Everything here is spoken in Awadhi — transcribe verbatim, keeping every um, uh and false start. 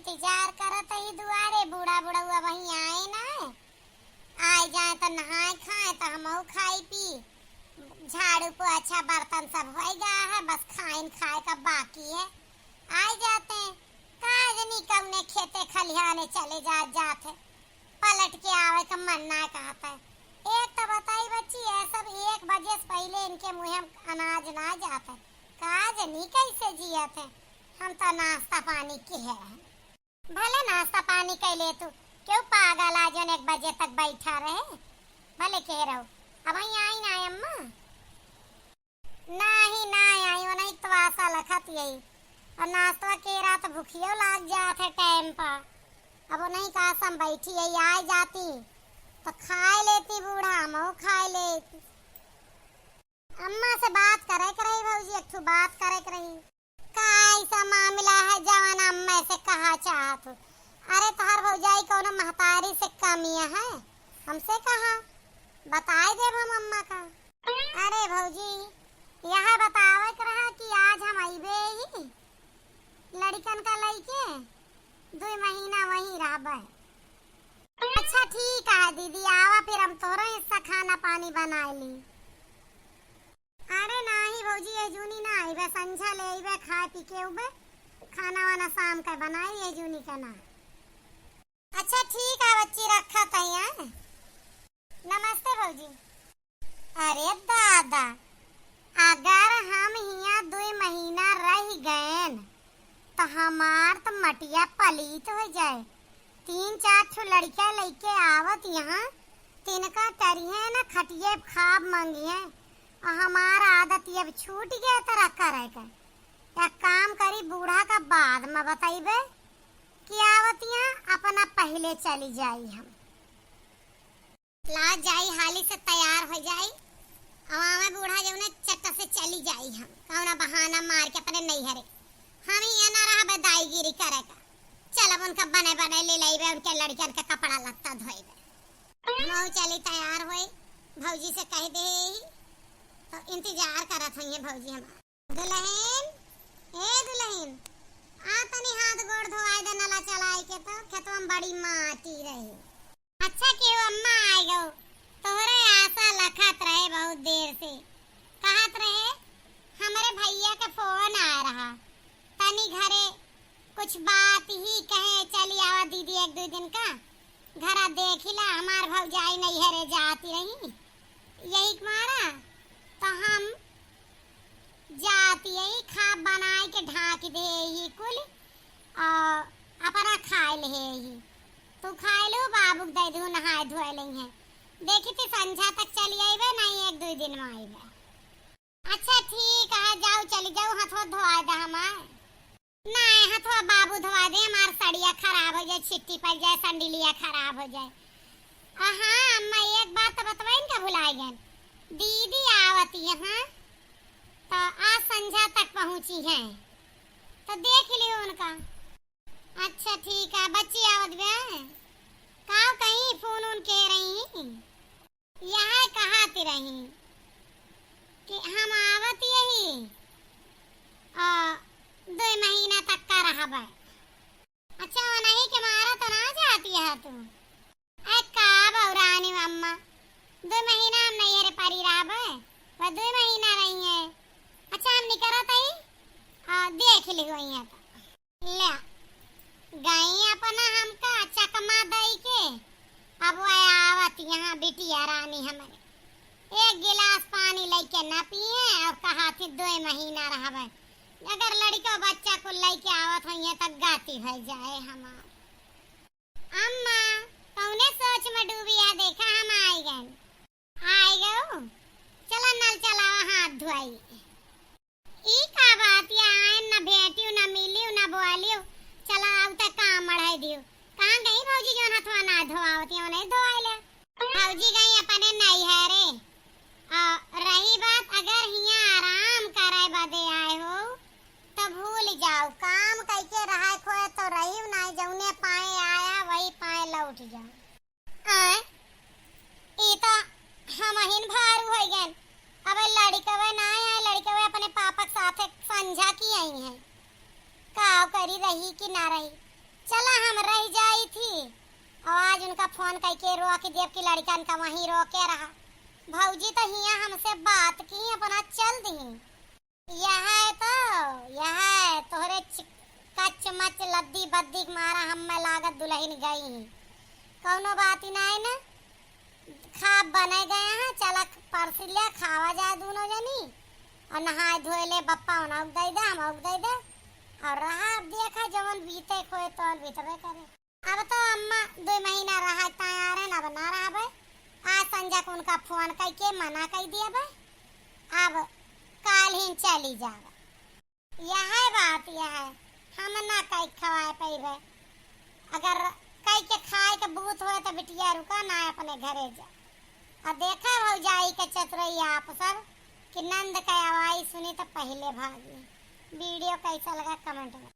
इंतजार करत ही दुआरे, बूढ़ा बुढ़उआ वहीं आए ना। आइ जाए त नहाए खाए त हमहू खाई पी, झाड़ू पोछा बर्तन सब होइ गा है, बस खाइन खाए का बाकी है। आइ जाते, का जनी कउने खेते खलिहाने चले जात जात है, पलट के आवे का मन ना कहत है। एक त बताई बच्ची, ये सब एक बजे से पहिले इनके मुँहे अनाज ना जात है, का जनी कैसे जियत है। हम त नाश्ता पानी किहे रहन। भले नाश्ता पानी कइ लेतू, केहू पागल आ जौन एक बजे तक बैठा रहे, भले किहे रहू। अबहीं आई ना अम्मा? नाही, नाही आई, ओनही त वासा लखत यही। अउर नाश्ता के रात भुखियो लाग जात है टाइम पर। अब ओनही का सम बैठी यही, आइ जाती त खाए लेती बूढ़ा, हमहू खाए लेती। अम्मा से बात करे के रही भौजी, एक ठो बात करे के रही। का ऐसा मामला है जवन अम्मा से कहा चाहत हो? अरे तोहार भौजाई कौनो महतारी से कमी है? हमसे कहा, बताए देब हम अम्मा का। अरे भौजी, यह बतावे के रहा कि आज हम अइबे ही लड़िकन का लइके दुइ महीना वहीं रहबे। अच्छा ठीक है दीदी, आवा फिर हम तोहरो हिस्सा खाना पानी बनाए ली। अरे नाही भौजी, ये जूनी ना अइबे, संझा ले अइबे, खाए पी के उबे, खाना वाना शाम का बनाए, ये जूनी का ना। अच्छा ठीक है बच्ची, रखत ही, हैं? नमस्ते भौजी। अरे दादा, अगर हम हियाँ दुइ महीना रहि गएन, त हमार त मटिया पलीत होइ जाए। तीन चार ठो लड़िका लइके आवत यहाँ, तिनका टरिहे न खटिये खाब मंगिहे, अउर हमार आदत अब छूट गए तरह करे के। एक काम करी, बूढ़ा का बाद में बतइबे कि आवत यहाँ, अपना पहिले चली जाई हम। ला जाई, हाली से तैयार होइ जाई। अउर आवे बूढ़ा जउने चट्ट से चली जाई हम, कौना बहाना मार के अपने नैहरे। हम हियाँ ना रहबे दाईगिरी करे का। चल अब उनका बने बने ले लइबे, उनके लड़िकन के कपड़ा लत्ता धोइबे। हमहू चली तैयार होई, भौजी से कह दे ही, तो इंतजार करत हइये भौजी हमार। दुलहिन, ए दुलहिन, आ तनी हाथ गोड़ धोआई दे, नला चलाई के, तो खेतवा में बड़ी माटी रही। अच्छा केहू अम्मा आइ गउ, तोहरे आसा लखत रहे बहुत देर से। कहत रहे, हमरे भइया के फोन आए रहा, तनी घरे कुछ बात ही कहे, चली आवा दीदी एक दुइ दिन का, घरा देखिला, हमार भौजाई नैहरे जाती रही, यही के मारा तो हम जाती यही खाब बनाए के ढाँक दे ही कुल, अउर अपना खाए ले ही। तू खाए लो, बाबू के दे दू, नहाए धोए लेइहें। देखी थी संझा तक चली अइबे, नहीं एक दुइ दिन में अइबे। अच्छा ठीक है, जाउ चली जाउ, हथवा धोआए दे हमार। नाहीं, हथवा बाबू धोआए दे, हमार सड़िया खराब होइ जाए, छिट्टी पड़ जाए, संडिलिया खराब होइ जाए। आ हाँ, अम्मा, एक बात तो बतवाइन का भुलाइ गएन। दीदी आवत यहाँ, तो आज संझा तक पहुँची हैं, तो देख लियो उनका। अच्छा ठीक है, बच्ची आवत बे, का कहीं फोन उन के रही? यह कहत रही कि हम आवत यही, आ, दुइ महीना तक का रहबे। अच्छा, ओनही के मारा तो ना जाती है तू? अरे का बौरानी अम्मा, दुइ महीना हम नैहरे परी रहबे, वह दुइ महीना रही है। अच्छा, हम निकरत ही, आ, देख ली हुई है तो। ले, गई अपना हमका चकमा दई के, अब वह आवत यहाँ बिटिया रानी हमरे। एक गिलास पानी लइके न पिए अउर कहा थी दुइ महीना रहबे। अगर लड़िको बच्चा कुल लइके आवत होइहें त गति होइ जाए हमार। अम्मा, कउने सोच में डूबी है, देखा हम आइ गएन। आइ गउ, चला नल चलावा, हाथ धोआई। ई का बात या, आएन न भेंटियो, न मिलियो, न बोलियो। चला आउ त काम बढ़ाई दियो। कहाँ गई भौजी जौन हथवा ना धोआवत, यो नहीं धोआई ले। भौजी गई अपने नैहरे। आ, रही बात अगर हियाँ आराम करे बदे आए हो, तो भूल जाओ, काम कइके रहा खोए तो रही नहीं, जौने पाए आया वही पाए लौट जाओ। आय, ई तो हमहिन भारू होइ गएन। अब लड़िकवे ना आए, लड़िकवे अपने पापा के साथे संझा की आई हैं। का करी, रही कि ना रही? चला हम रह जाई थी, और आज उनका फोन कइके रोक देब कि लड़िकन का वहीं रोके रहा। भौजी तो हियाँ हमसे बात की, अपना चल दिहीं। यह है तो, यह है तोहरे चि-, कच मच लद्दी बद्दी के मारा हम में लागत दुलहिन गई ही। कौनो बात ही नाई न, खाब बने गए हैं, चला परस लिया, खावा जाए दूनो जनी, और नहाए धोए ले बप्पा उन्हें दे दे, हम दे दे, और रहा अब देखा जवन बीते खोए तो बीतबे करे। अब तो अम्मा दो महीना रहा तैयार है, अब ना रहबे। आज संझा को उनका फोन कइके मना कइ दिया बे, अब काल ही चली जाबे। यह बात यह है, हम ना कइ खवाए पइबे। अगर कइके खाए के बूत होए तो बिटिया रुका ना, अपने घरे जा। और देखा भौजाई के चतुरई आप सब कि नंद का आवाज सुनी तो पहले भागी। वीडियो कैसा लगा कमेंट में।